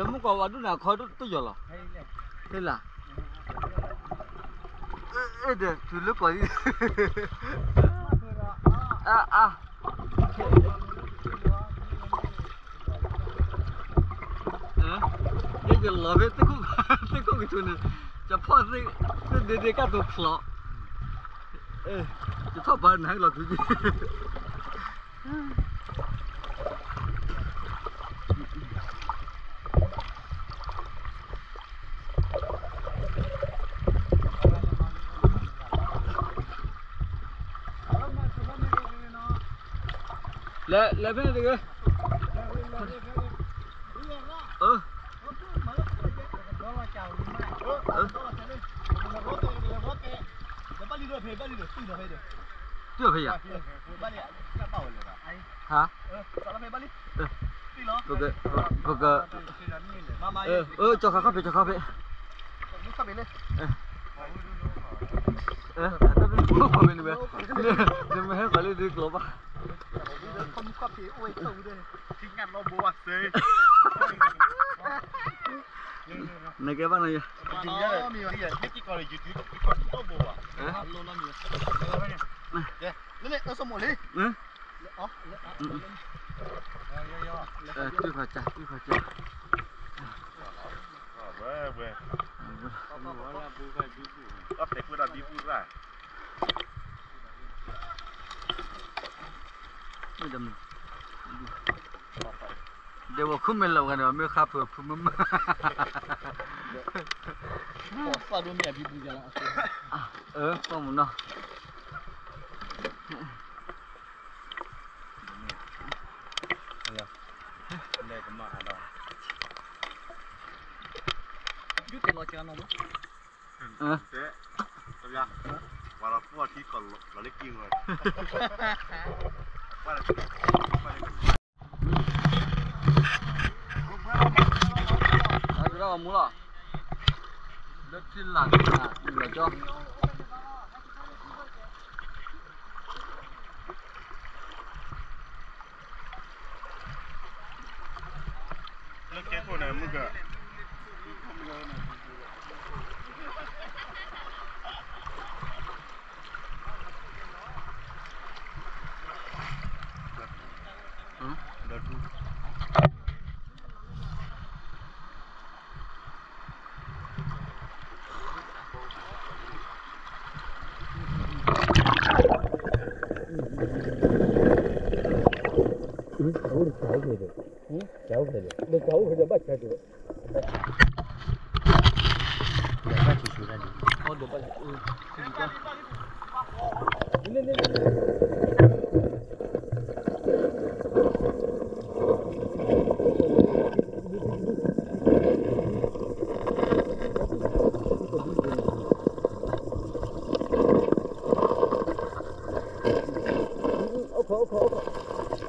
မုၢ်ကီးဝါဒုးနၤခီတယီၤလီၤ, ဟ့ၣ်လၢ, အဲၣ်ဒီးတုၤလၢကီး, အါ, ယကလီၤဖဲသ့ၣ်ခိၣ်ကဆိးန့ၣ်, ယဖီၣ်သ့ၣ်သ့ၣ်ဒ့ဒ့ကၢ်တိာ်ချီ, ယထီၣ်ဘါနၤလီၤဖဲ, လဲၤ, လဲၤဖဲန့ၣ်တဂ့ၤ, အၢ, တုၤဖဲယၤ, ဟါ, ပက, ပက, ကၠီခါခီၣ်ဖံး ကၠီခါဖံး, နမ့ၢ်ဟဲပှၤလၢဒုးကျိၤဘၣ်, နကဲဘၣ်နၤယၤ, တုၤခီကၠီ, တုၤခီကၠီ, ဒဲဝဲခိၣ်မဲာ်လီၤဂၤန့ၣ် မ့ၢ်ဃါဖၢဖုမုၢ်မုၢ်, အၢ ပှၢ်မုၢ်နီၤ, မူလီၤ, လၢထံလာ်န့ၣ်လီၤကၠီ. လၢကဲခိၣ်န့ၣ် မုၢ်က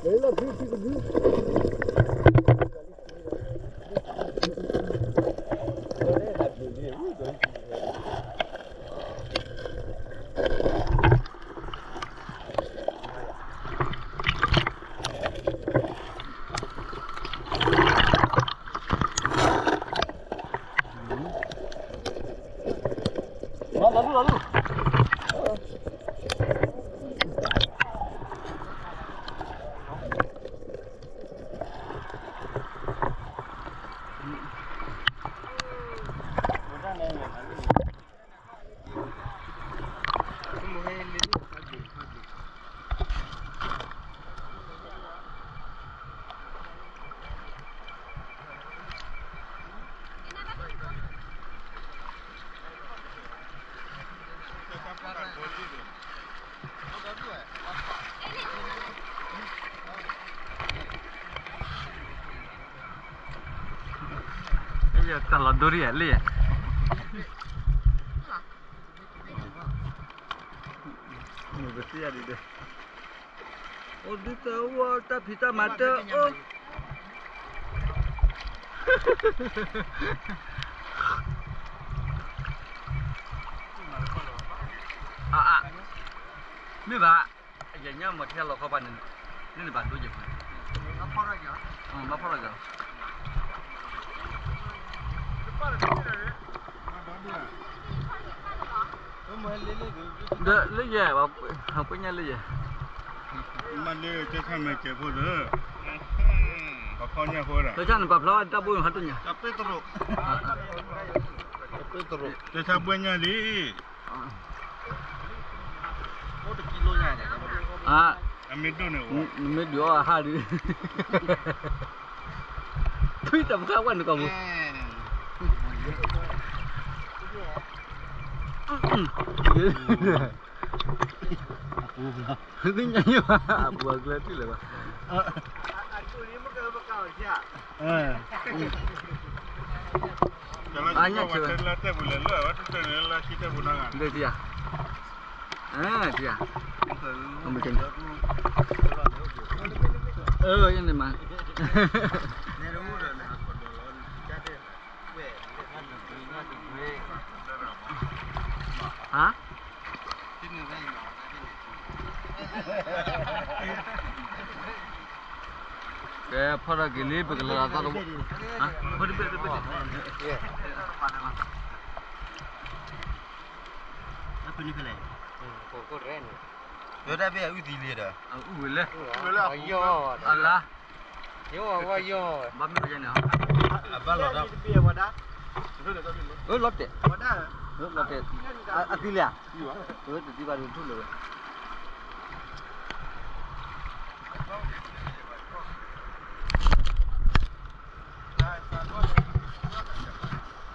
ၢ ဒီးဒူ တၢ်လီၤဒိရံၣ်ဧါလံဧါ. အိၣ်ဒုးတၢ်ဝီတၢ်ဖံးတၢ်မၤတၢ်အိၣ် အါအါ မ့ၢ်ဘၣ် အယညၣ်မၤထံလီၤခီပၤန့ၣ် န့ၣ်ဘၣ်ဒိယဲၢ်ဖု ဘၣ်ဖီၣ်ထီၣ်က့ၤ ဘၣ်ဖီၣ်ထီၣ်က့ၤ ဒီးလၢယဲၢ်, ပညါလၢယဲၢ်, မ့ၢ်လၢကဲခါမဲာ်ကဲးဖိလၢ ပဖီညၣ်ဖိဒီး ကဲခါန့ၣ် ပာ်ဖျါဝဲတၢ်ဘိန့ၣ် ဟါတညါ, ကဲခါဘိညါလံ, အမ့ၢ်ဒိၣ်န့ၣ် နမ့ၢ်ဒုးအီၣ်အဟါဒုး ထွံၣ်တပှၢ်ဝဲန့ၣ်ကီးမူ သ့ၣ်ညါယဘၣ် အပူၤအကျဲတ့ၢ်လၢၤဘၣ်, အညၣ်ဆၢ, လၢတဲပူၤလၢလၢ အဝဲတတဲန့ၣ်လၢခံတဲပူၤနီၤ, ဒ်ယၤ, ဒ်ယၤ, အမ့ၢ်တဲန့ၣ်, အၢ ယန့ၣ်မး, ဟါ ကဲ ဖီၣ်ထီၣ်က့ၤလံ ပကလဲၤလီၤသီတဘိ, ဖီၣ်တဘ့ၣ်တဘ့ၣ်, အုၣ်သံလံဒီး, အုၣ်ဝဲလဲၣ်, အလါ, ဘၣ်မ့ၢ်ဝဲန့ၣ်, အဘၣ်လီၤဒၣ်, အၢ လီၤတဲာ်, လီၤတဲာ်, အသံလံဧါ, တသံဘၣ်ဒုးထူၣ်လၢၤ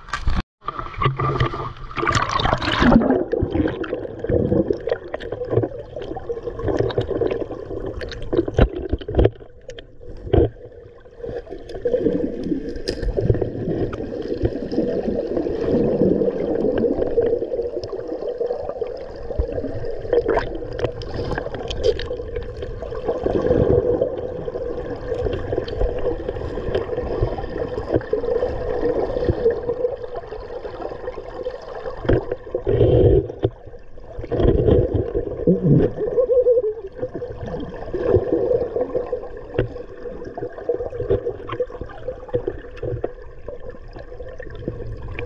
ဝ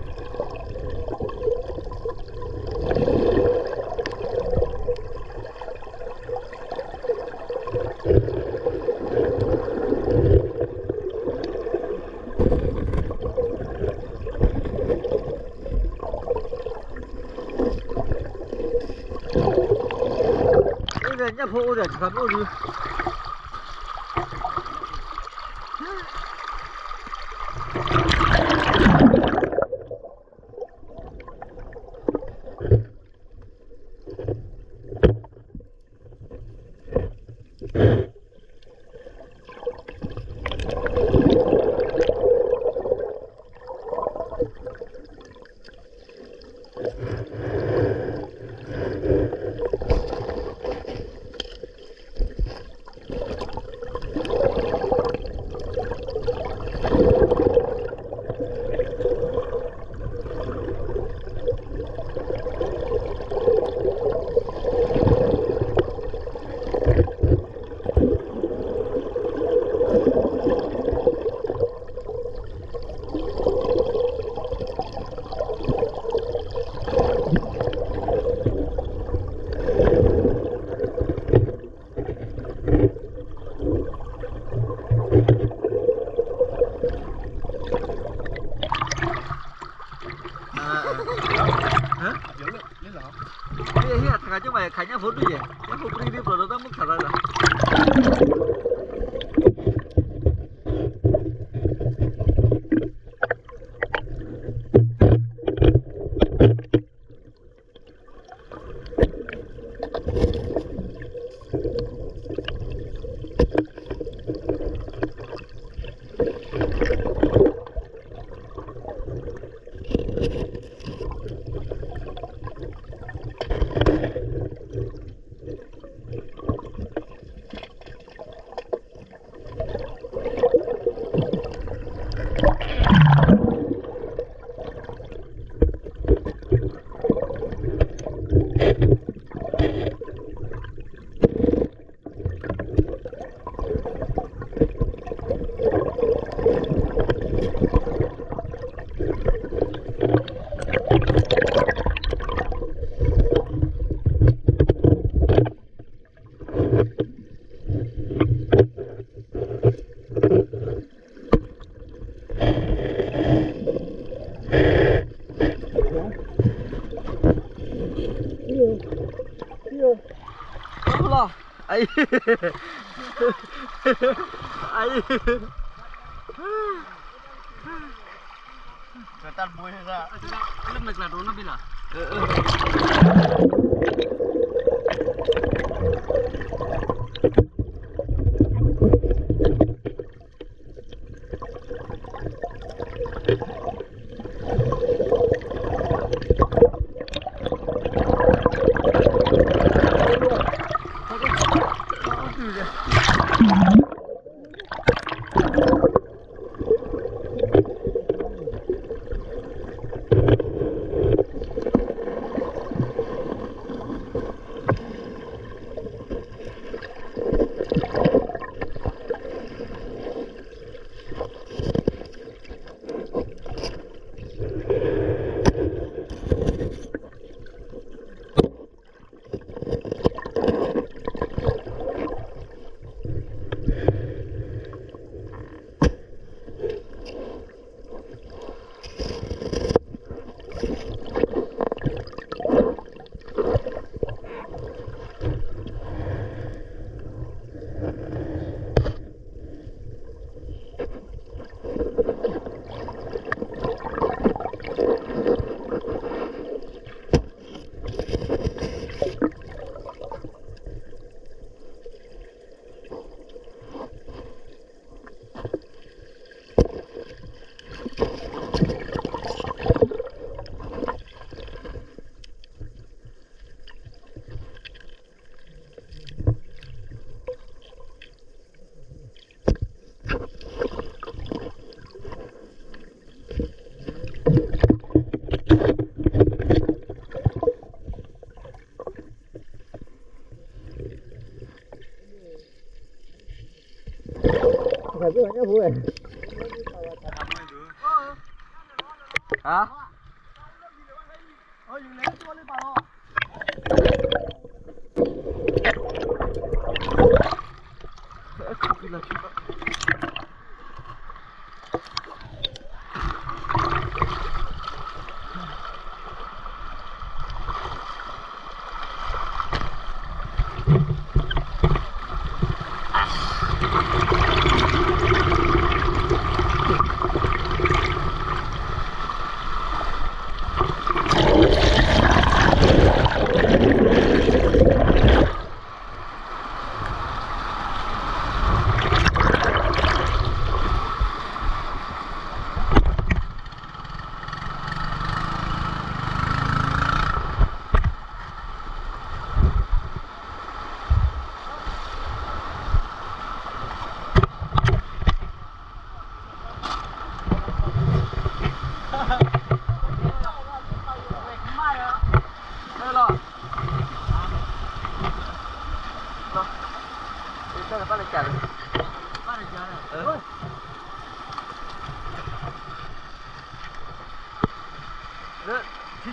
ဲ အ့ၣ် ညၣ်ဖိအိၣ်ဒီး တခါမ့ၢ်အိၣ်ဒုး ဟ့ၣ် ဟ့ၣ် တခါကၠိမး ယခးညၣ်ဖိဒုးယဲၢ် ညၣ်ဖိပြံဒုး ပျီဒီးတၢ်မုၢ်ခးသးလီၤ. ဟ့ၣ် အံၤ တၢ်တဘိ လၢမဲာ်ကျးဒိးနီၢ်ဘံလီၤ. ဟါ လၢ ထံဆူၣ်လီၤတ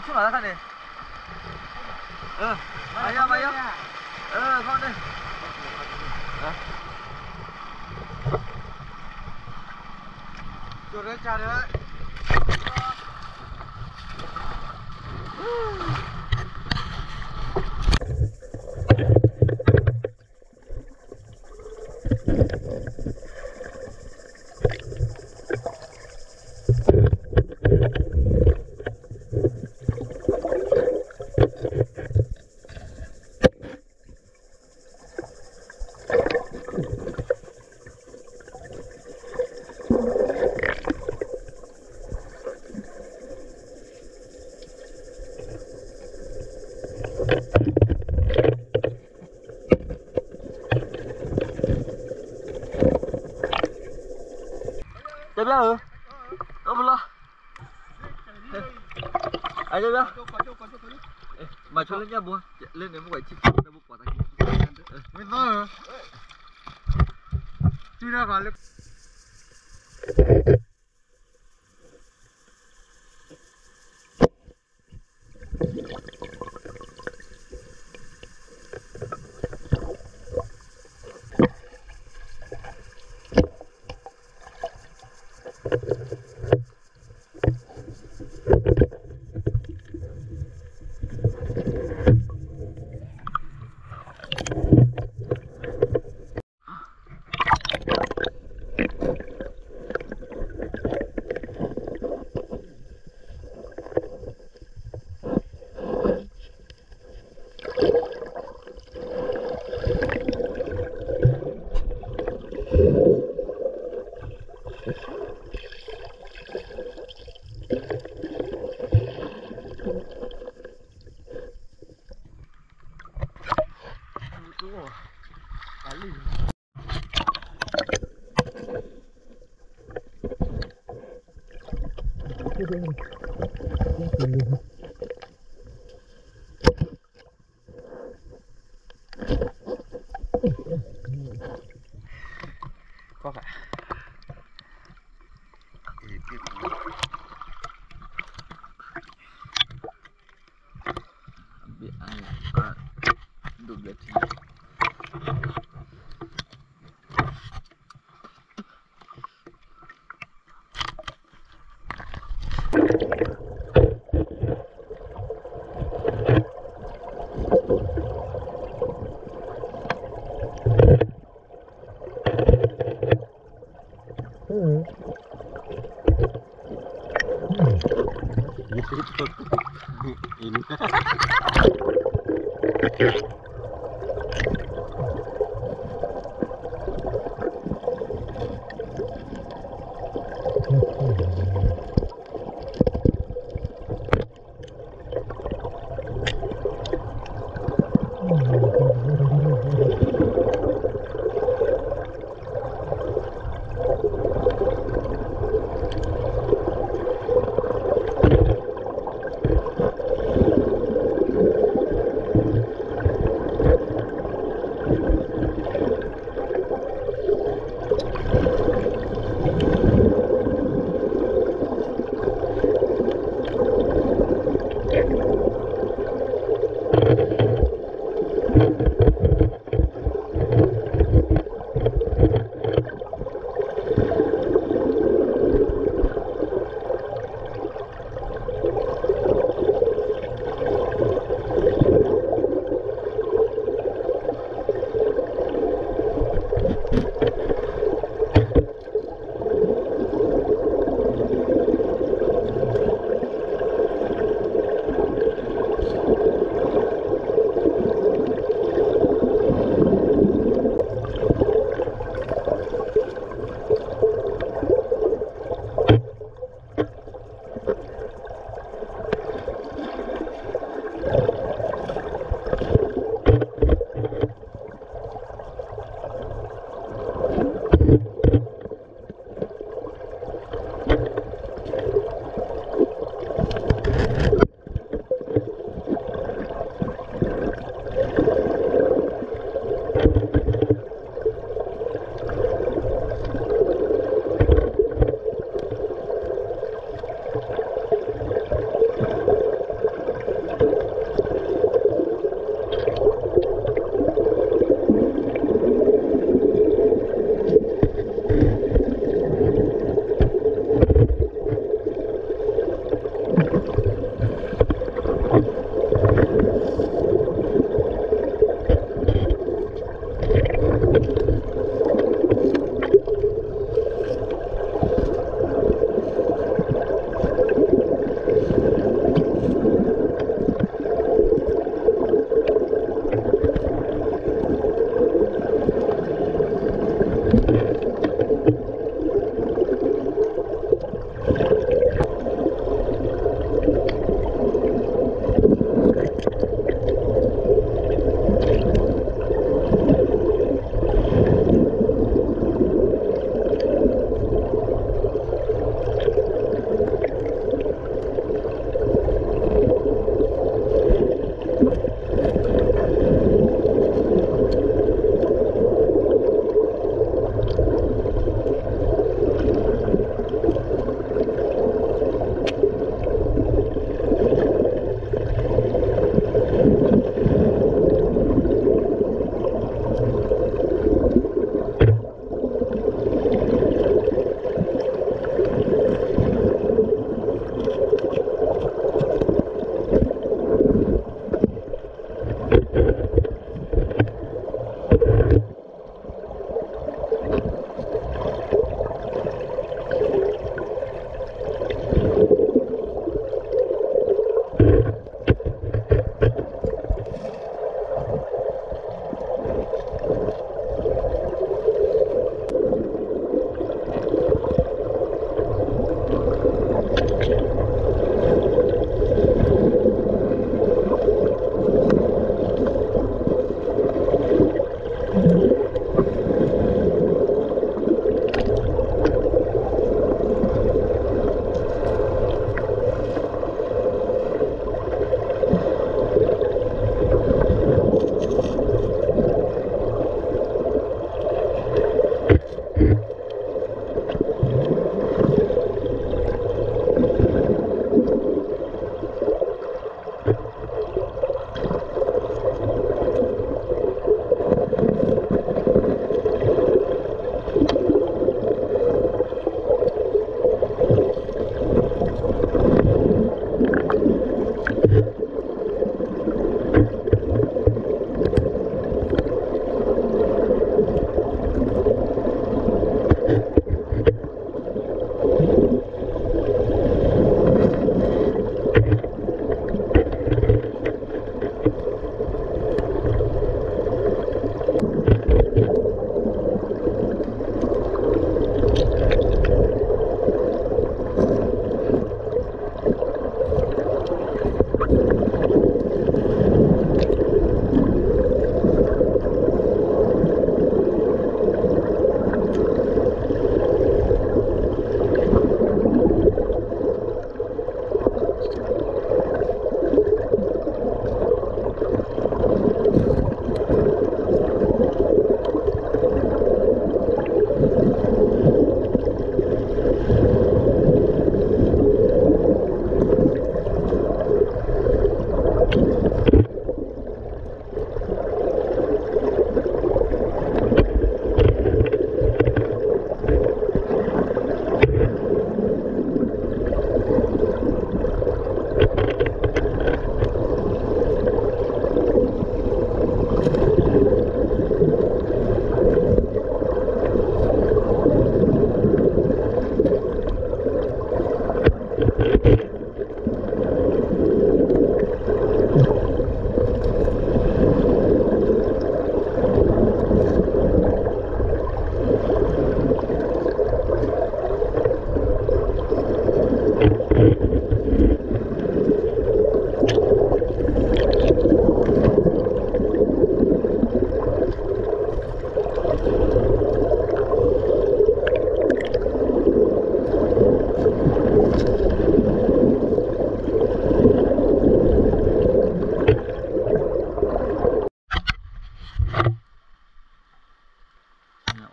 ၢ်ခါန့ၣ်, မၤယါ မၤယါ, ခီန့ၣ်, ကၠိရဲကၢ်ဒီး တဲဘၣ်ဧၢ, အိၣ်ဖဲလီၤ, အတဲဘၣ်, မၤဆိလၢညၣ်ဘိ, လၢန့ၣ်မ့ၢ်ကွၢ်ထံၣ်, မ့ၢ်သီဧၢ, တုၤတၢ်ပာ်လၢ တ ဖီၣ်ဃာ် ဘ့�ၣ်အါယၤ ဒိၣ်ဘျဲၣ်ထံ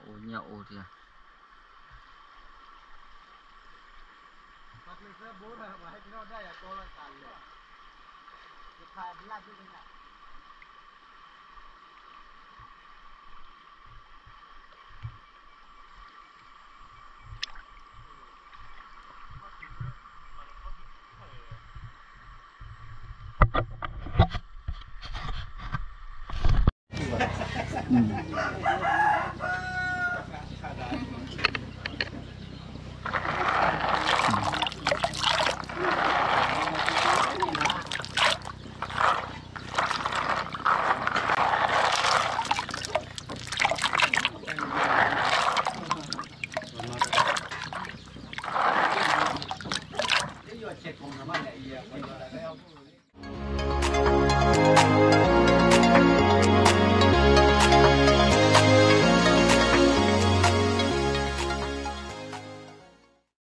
အိၣ်ညၣ်အိၣ်တံၢ်